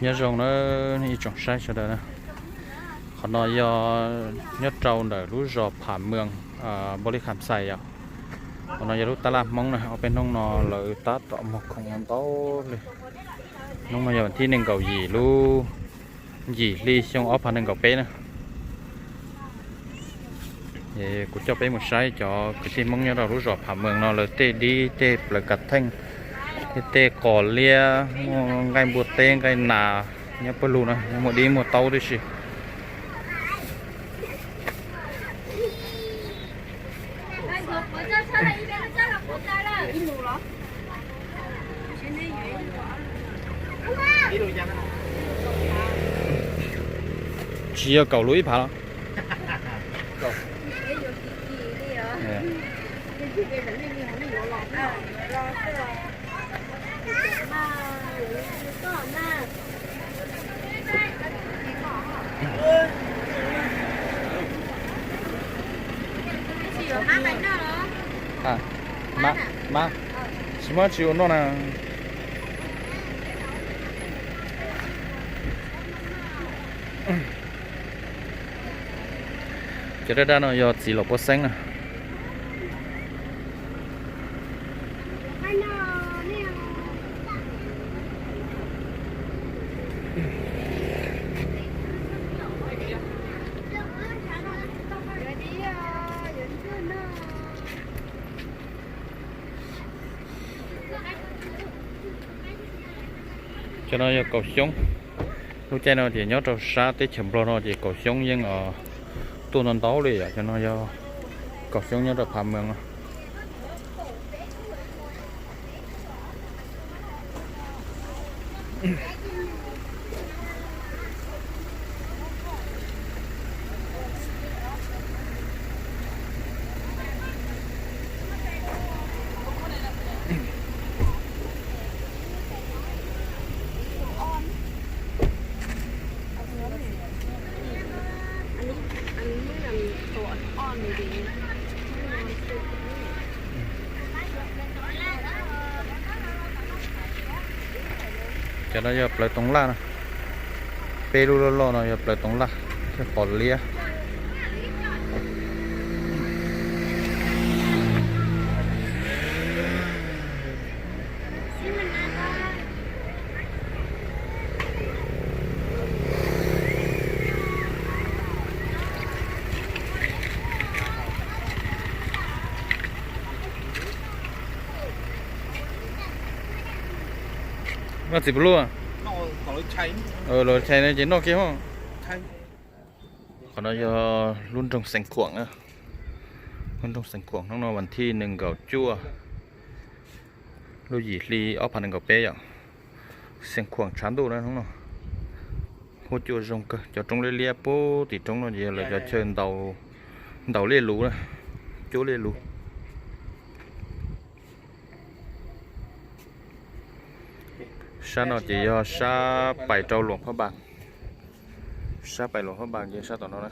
Nyob zoo na ib tsoom saib sawv daws na, qhov no yog nyob rau ntawm lub zos Pham Mws, Npaus Lis Kham Xais yom. Qhov no yog lub tab laj Hmoob na, ob peb hnub no lawv tab tom muag khoom ntau li. Hnub no yog vas thib nees nkaum yim lub yim hli xyoo ob phav nees nkaum peb na. Kuv coj peb mus saib cov kwv tij Hmoob nyob rau lub zos Pham Mws no lawv tej dib tej plaws kav theej, tej qos liab, muaj nqaij npua teb nqaij nas nyob pawg lug na, muaj dib muaj taub tib si. Tsis yog kaum lub ib phav los? Tsis muaj tsis ua noj na. Cov daj daj no yog txiv laum pua xeeb na. Cov no yog kaum xyoob. Lub caij no ces nyob rau sab teb chaws Nplog no ces kaum xyoob yeej tuaj ntau ntau li yom. Cov no yog kaum xyoob nyob rau Pham Mws no. Cov no yog plawv toov laj no. Peb lub loj loj no yog plawv toov laj thiab qos liab. Noj txiv pus luj. Los tshais no ces noj kiag ho. Qhov no yog lub nroog Xeev Khuam. Lub nroog Xeev Khuam hnub no vas thij nees nkaum cuaj lub yim hli ob phav nees nkaum peb yom. Xeev Khuam tshav ntuj na hnub no. Huab cua zoo kawg, cov roob liab liab puag tim roob no ces yog lawv cov chaw ntaus liaj lus na, cuab liaj lus. Sab no ces yog sab pais rau Luam Phab Npas. Sab pais Luam Phab Npas ces sab tom no na.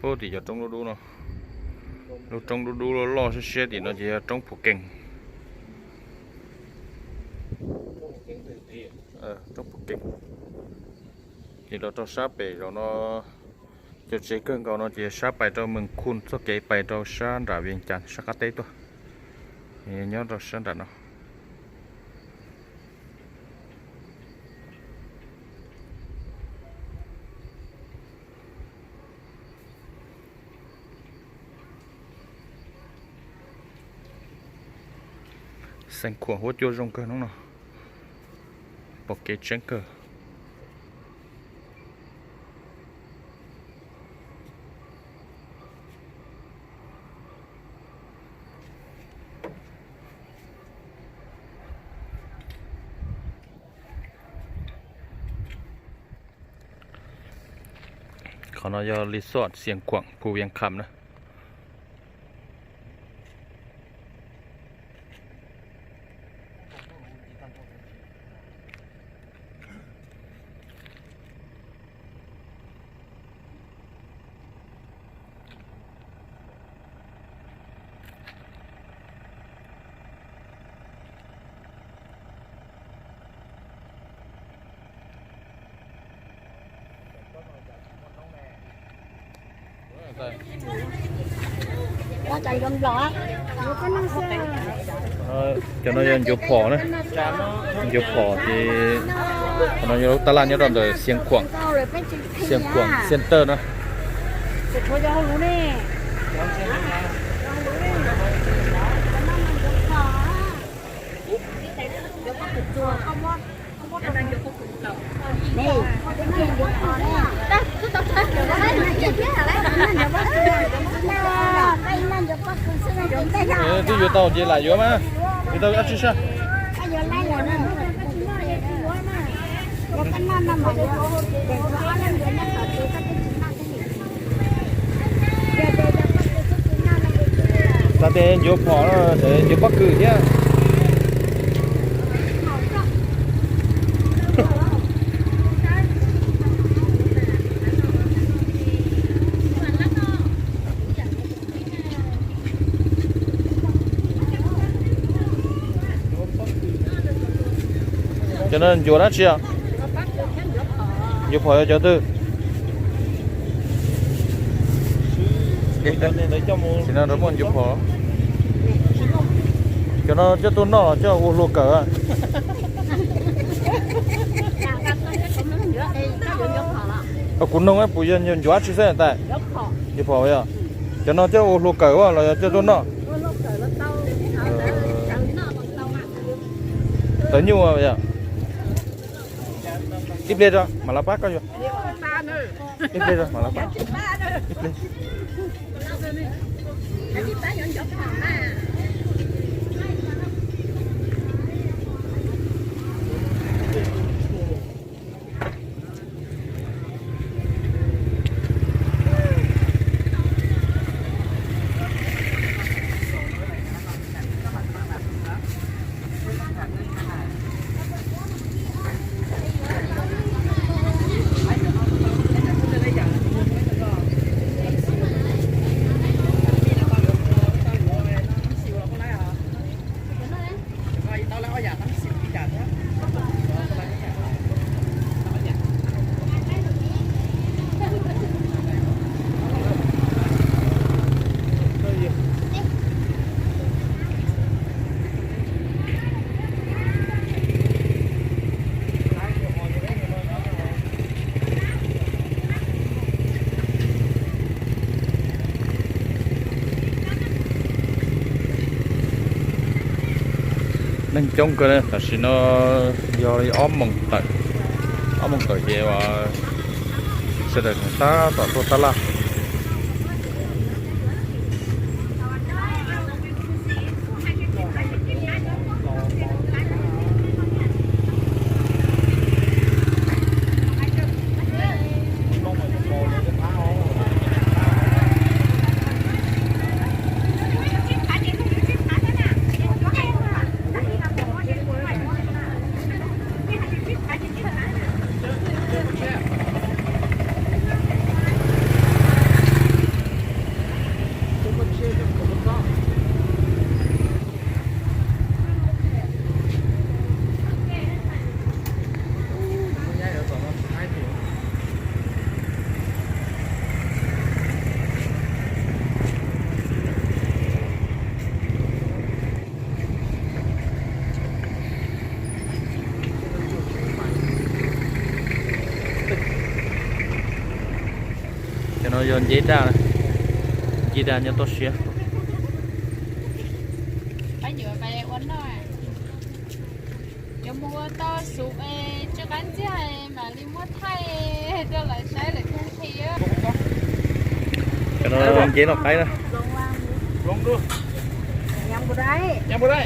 Puag tim cov roob dub dub no, lub roob dub dub loj loj siab siab tim no ces yog roob Phuv Kees. Roob Phuv Kees. Ces los rau sab pem zaum no, cov tsev kawg nkaus no ces sab pais rau Mees Khu txoj kev pais rau sab nram Vias Cas sab qab teb tuaj. Nyob rau sab nram no. Xeev Khuam huab cua zoo kawg hnub no, pom kev tseeb kawg. Qhov no yog resort Xiav Khuam Phu Vias Kham na. Cov no yog ncuav phom na, ncuav phom ces qhov no yog lub taj laj nyob rau ntawm Xiav Khuam, Xiav Khuam Center na. Twb yuav tau ces lam yuav mas, yuav tau dab tsi saib. Xav tias ncuav phom, ncuav pob kws thiab. Cov no ncuav dab tsi os? Ncuav phom yog cov twg? Sim no muaj ncuav phom. Cov no coj tuaj noj los coj ua hlua kawm? Kuv nug puas yog ncuav dab tsi xwb tais? Ncuav phom yog. Cov no coj ua hlua kawm los yog coj tuaj noj? Tawv nyuj yog. Ib pliag tso mam lawv pab koj yuav. Ib pliag tso mam lawv pab. Ib pliag. Neeg coob kawg, tam sim no yog li ob moos tawm, ob moos tawm ces sawv daws tab tom tuaj tab laj. Cov no yog nceb daj, nceb daj nyob toj siab. Yuav mus ua tau xub es tsw qab ntxiag mam li muab thaij rau lawv saib lawv thiaj qhia. Cov no nceb noj qaib na.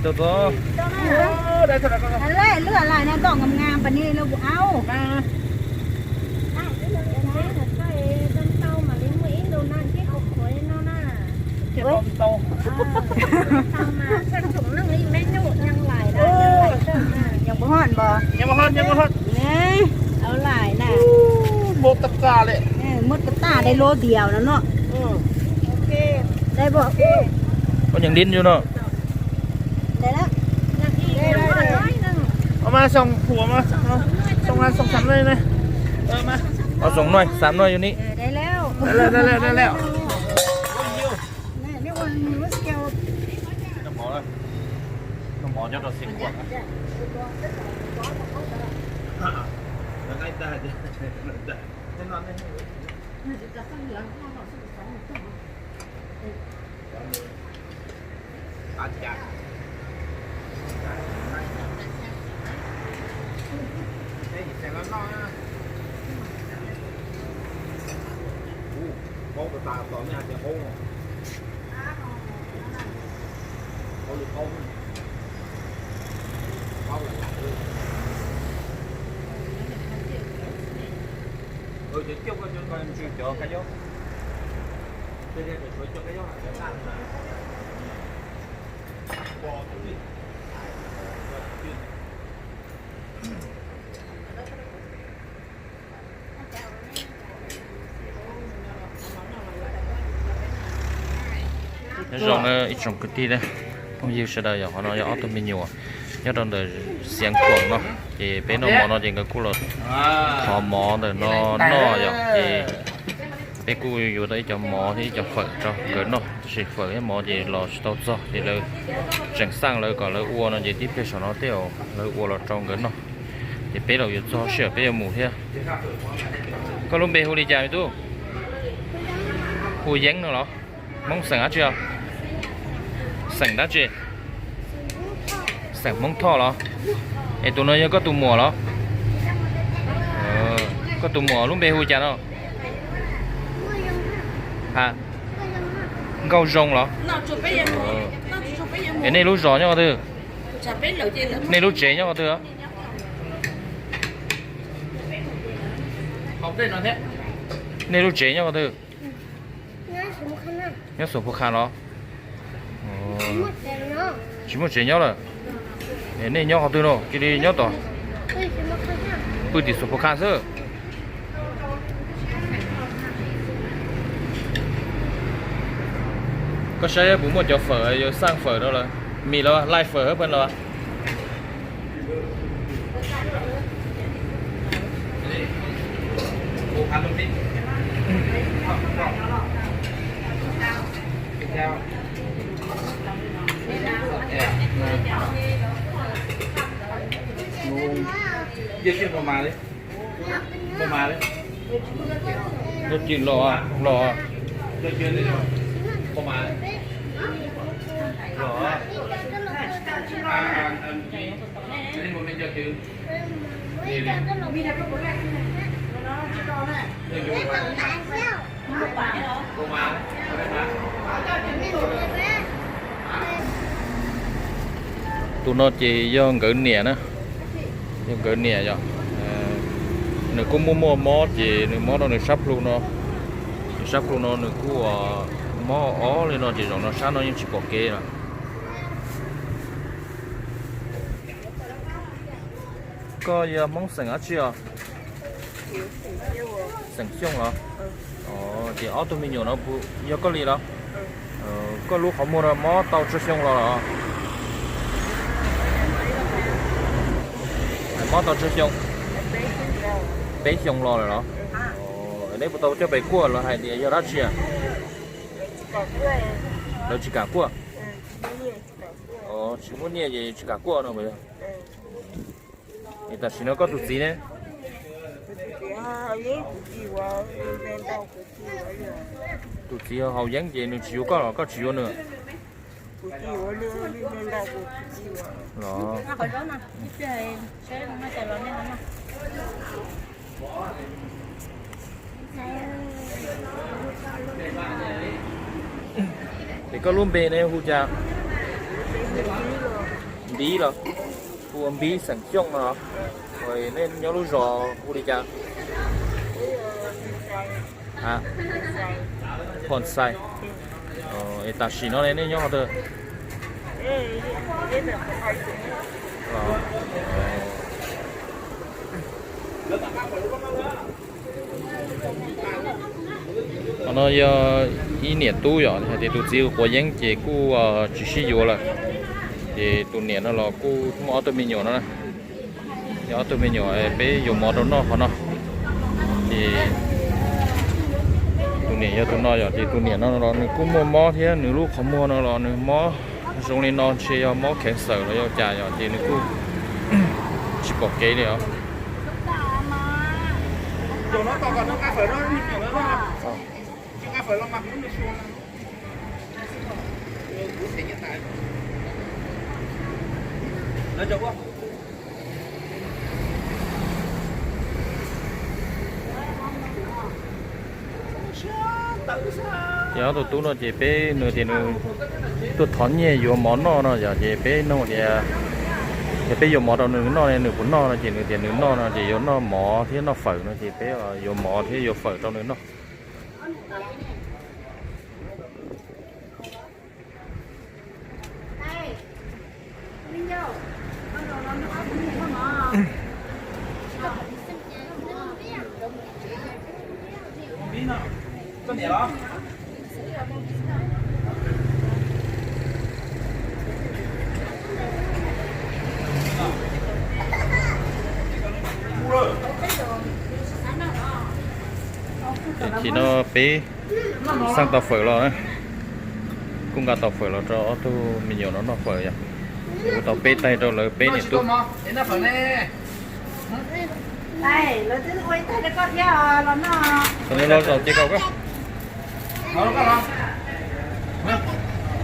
Tau tau. Lwm lais na, tom ngam ngam pas ni lawm kuv au. Nyob puas hot npos? Au lais na. Muab tas tas li lub diav no no. Koj nyeem lib yus no. Mas xoom phuam mas, xoom, xoom xam nuj ne. Xoom nuj xam nuj yus ni. Mov nyob rau Xiav Khuam. Qaub tas tas los nej hais tias qaub no. Qaub li qaub. Qaub lam lam. Cov ciaj koj cov ko ntsw cov kab yob. Tej tias suav cov kab yob hais tias taj. Nyob zoo ib tsoom kwv tij, phooj ywg sawv daws, yog qhov no yog ob tug me nyuam nyob rau ntawm Xiav Khuam no, ces peb noj mov no ces nkawd kuj los thov mov ntawm no noj yom, ces peb kuj yuav tau ib co mov thiab ib co fawm rau nkawd noj, tab sis fawm thiab mov ces los tsis tau txog ces lawv tseem xaj lawv kom lawv ua no ces tib pliag saum no tej zaum lawv ua los rau nkawd noj. Ces peb los yuav txog sij hawm peb yuav mus thiab. Koj lub npe hu li cas me tub? Hu Yeeb no los? Hmoob xeem dab tsi os? Xeem dab tsi? Xeem Hmoob Thoj los? Es tus no yog koj tus muam los? Koj tus muam lub npe hu cas no? Ha, Nkauj Zoo los? Es nej lub zos nyob qhov twg? Nej lub tsev nyob qhov twg? Nej lub tsev nyob qhov twg? Nyob Xus Phu Kha los? Tsis muaj tsev nyob lawm. Nej nyob qhov twg no? Cia li nyob tom, pw tim Xus Phu Kha xwb. Koj saib puas muaj cov fawm, yuav xaj fawm rau lawv. Mis los, lai fawm hab pheej los. Nyob twg los, los, los. Tus no ces yog nkawd niam na, yog nkawd niam yom. Nws kuj muaj muaj mob ces nws mob rau nws sab plhu no. Nws sab plhu no nws kuj mob ob li no ces zaum no sab no yeej tsis pom kev lawm. Koj yog Hmoob xeem dab tsi os? Xeem Xyooj los? Ces ob tug me nyuam no yog koj li los? Koj lub qhov muag no mob tau tsawg xyoo los los? Mob tau tsawg xyoo? Peb xyoo los lawm los? Neb puas tau coj pem kuaj los hais tias yog dab tsi? Lawv tsis kam kuaj. Tsis muaj nyiaj ces tsis kam kuaj no. Es tam sim no koj tus txiv ne? Tus txiv haus yeeb ces nws tsis yuav koj los koj tsis yuav nws? Los. Es koj lub npe ne hu cas? Npiv los? Hu ua Npiv xeem Xyooj no los? Nej nyob lub zos hu li cas? Phom Xais. Es tam sim no nej nyob qhov twg? Qhov no yog ib niam tub yom, hais tias tus txiv quav yeeb ces kuj tsis sib yuav lawm. Ces tus niam no los kuj muaj ob tug me nyuam no na. Yog ob tug me nyuam peb yuav mov rau noj qhov no. Ces tus niam yog tus no yom, ces tus niam no los nws kuj muaj mob thiab, nws lub qhov muag no los nws mob Zoo li no ntshe yog mob kheev xawm los yog cas yom, ces nws kuj tsis pom kev li os. Ces ob tug tub no ces peb nws tias nws tuaj thov nyiaj yuav mov noj no yom, ces peb nug tias, ces peb yuav mov rau nws noj ne nws puas noj no, ces nws tias nws noj no ces yuav noj mov thiab noj fawm no, ces peb yuav mov thiab yuav fawm rau nws noj. Ces no peb xaj tau fawm los na, kuj nqa tau fawm los rau ob tug me nyuam no noj fawm yom. Kuj tau peb taig rau lawv peb niam tub. Tau nws los zaum ces koj,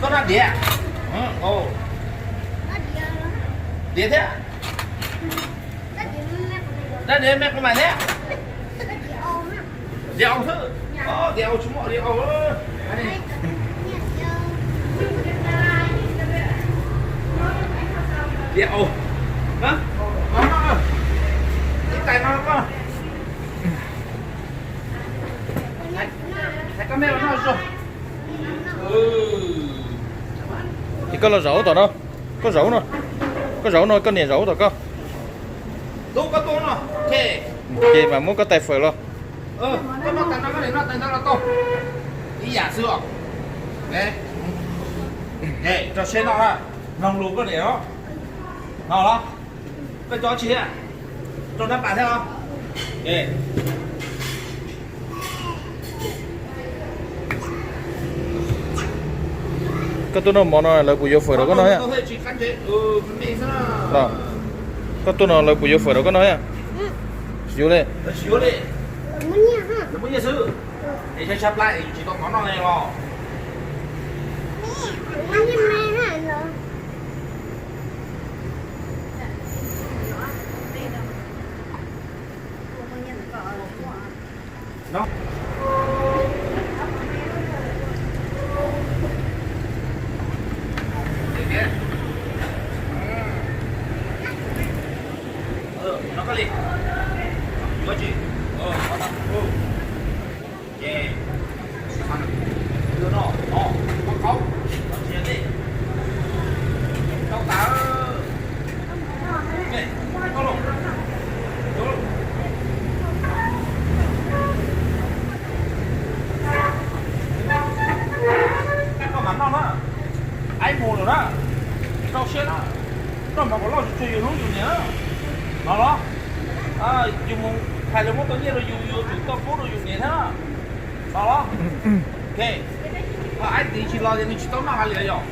koj noj diav, diav thiab, noj diav me koj mas thiab. Diav au xwb. Diav au tsis muaj diav au. Diav au. Ib tais no koj. Hais koj me los noj. Ces koj los zaum tom no, koj zaum no, koj zaum no koj niam zaum tom koj. Ces mam muab koj tais fawm los. Koj noj tais no koj niam noj tais ntawd los tau. Ib yam xwb os. Rau siab noj, mloog lus koj niam os. No los, koj cov tsis thiab, rau nab pas thiab los. Koj tuaj noj mov no lawv puas yuav fawm rau koj noj thiab? Koj tuaj no lawv puas yuav fawm rau koj noj thiab? Yuav li. Muab nyiaj xwb. Es tshaib tshaib plab es yus tsis tau mov noj li los? Koj mam noj na, aib mus lawm na, rau siab na, noj mov kom loj tsuag tsuag yus hlub yus niam no los. Yus mus hais lus muab tau nyiaj rau yus, yus yuav tsum tau pub rau yus niam thiab no los. Aib tiv tsis los ces nws tsis tau noj hais li yom.